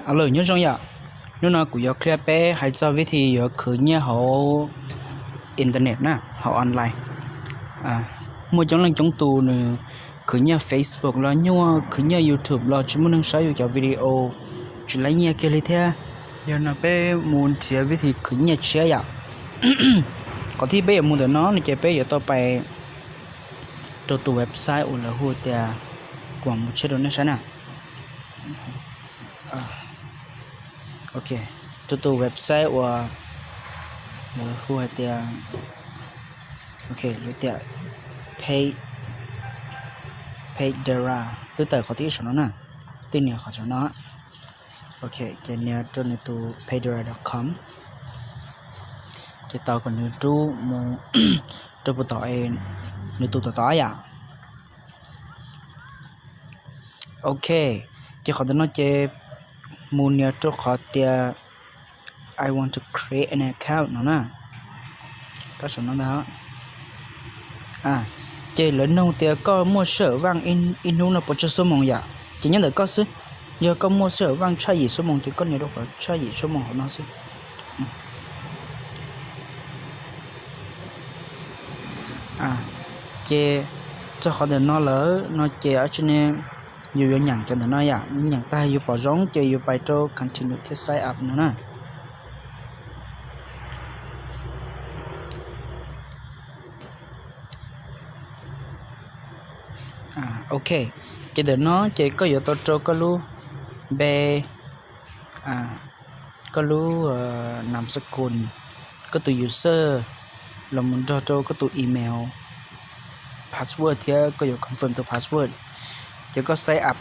Aw, nyob zoo yom, hnub no kuv yuav qhia peb hais txog vib thi yuav khwv nyiaj hauv internet na, hauv online. Muaj coob leej coob tus nws khwv nyiaj Facebook los nyuaj, khwv nyiaj YouTube los tsis muaj neeg saib yus cov video, tsis laib nyiaj kiag li thiab. Yog no peb mus nrhiav vib thi khwv nyiaj tshiab yom. Qhov thib peb yuav mus ntawm no no ces peb yuav tau pais rau tus website uas lawv hu tias, kuv mus tsheb rau nej saib na. Ok, rau tus website uas lawv hu hais tias, ok, lawv tias Pay, Paytera, twb tawm qhov thib ib saum no na, twb nias qhov saum no. Ok, ces nias rau nws tus paytera dot com, ces tos kom nws rub mus rau puag tom, nws tus tom tod yom. Ok, ces qhov ntawm no ces mus nias rau qhov tias I want to create an account no na. Tab saum no ntag. Ces lawv nug tias koj muaj sij hawm vaj ib hnub no puas tsawg xuab moos yom? Ces nyob ntawm koj xwb. Yog koj muaj sij hawm vaj tshaj yim xuab moos ces koj nias rau qhov tshaj yim xuab moos hauv no xwb. Ces txog qhov ntawm no lawm no ces dab tsi ne, yus yuav nyeem cov ntawm no yom, nyeem tag yus pom zoo ces yus pais rau continue thiab sign up no na. Ok, ces ntawm no ces koj yuav tau rau koj lub npe, koj lub nam sa kun, koj tus user, los mus nrog rau koj tus email, password thiab koj yuav confirm tus password, ces koj sign up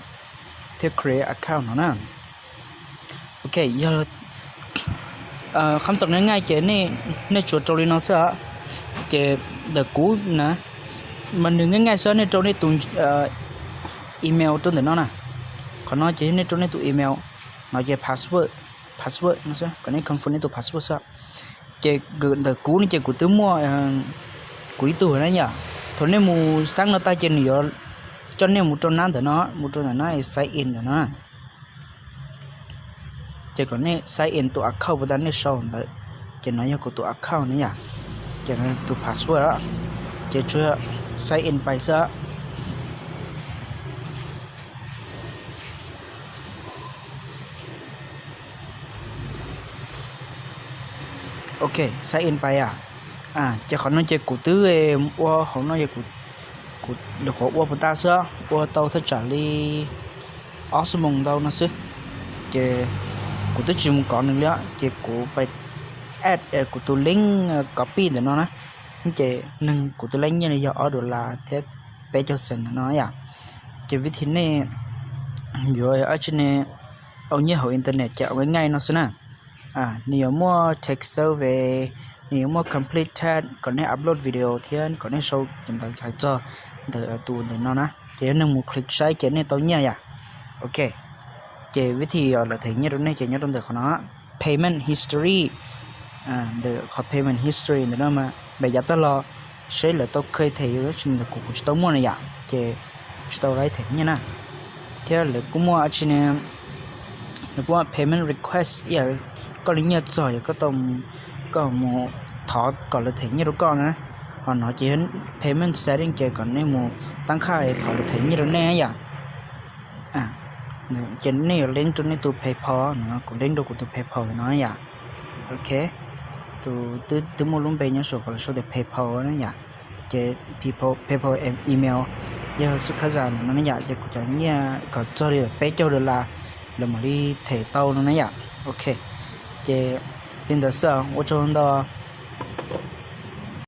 thiab create account no na. Ok, yog qhov tau nws nyaij ces nej tsuas rau li no xwb os. Ces ntawm kuv na, mas nws nyaij nyaij xwb, nej rau nej tus email rau ntawm no na. Qhov no ces nej rau nej tus email, no ces password, password no xwb, kom nej confirm nej tus password xwb. Ces ntawm kuv no ces kuv twb muaj kuv ib tug na yom. Thaum nej mus xab no tag ces nws yuav coj nej mus rau nab ntawm no, mus rau ntawm no sign in ntawm no. Ces kom nej sign in tus account puas tas nej sau ntawd. Ces no yog kuv tus account ne yom. Ces no tus password, ces tsuas sign in pais xwb. Ok, sign in pais yom. Ces qhov no ces kuv twb ua hauv no yog kuv lwm qhov ua puas tas xwb, ua tau thaj tsam li ob xuab moos ntau no xwb. Ces kuv twb tsis mus kov nws li, ces kuv pais add kuv tus link copy ntawm no na. Ces neeg kuv tus link nyiaj li yog ob dollar thiab peb caug cent ntawm no yom. Ces vib thi nej yuav dab tsi ne, ua nyiaj hauv internet ces ua nyaij no xwb na. Nws yuav muaj take survey, nws yuav muaj complete task, kom nej upload video thiab kom nej sau cov ntawv hais txog ntawm tus ntawm no na. Ces yog nej mus click saib ces nej tau nyiaj yom. Ok, ces vib thi lawv them nyiaj rau nej ces nyob rau ntawm qhov no, payment history. Ntawm qhov payment history ntawm no mas npam yav tag los seb lawv tau kha them yus, tab sis ntawm kuv kuv tsis tau muaj na yom, ces tsis tau laib them nyiaj na. Thiab lawv kuj muaj dab tsi ne, lawv kuj muaj payment request, yog koj li nyiaj txog yog koj mus thov kom lawv them nyiaj rau koj na. Ho no ces payment setting ces kom nej mus tab qhaj qhov lawv them nyiaj rau nej yom. Ces nej yuav link rau nej tus PayPal no, kuv link rau kuv tus PayPal no yom. Ok, tus twb muaj lub npe nyob saum qhov lawv sau tias PayPal na yom. Ces PayPal email, yog xub khab zas ntawm no ne yom, ces kuv cov nyiaj kom txog li peb caug dollar lawv mam li them tau no na yom. Ok, ces li ntawd xwb, ua tsaug ntau.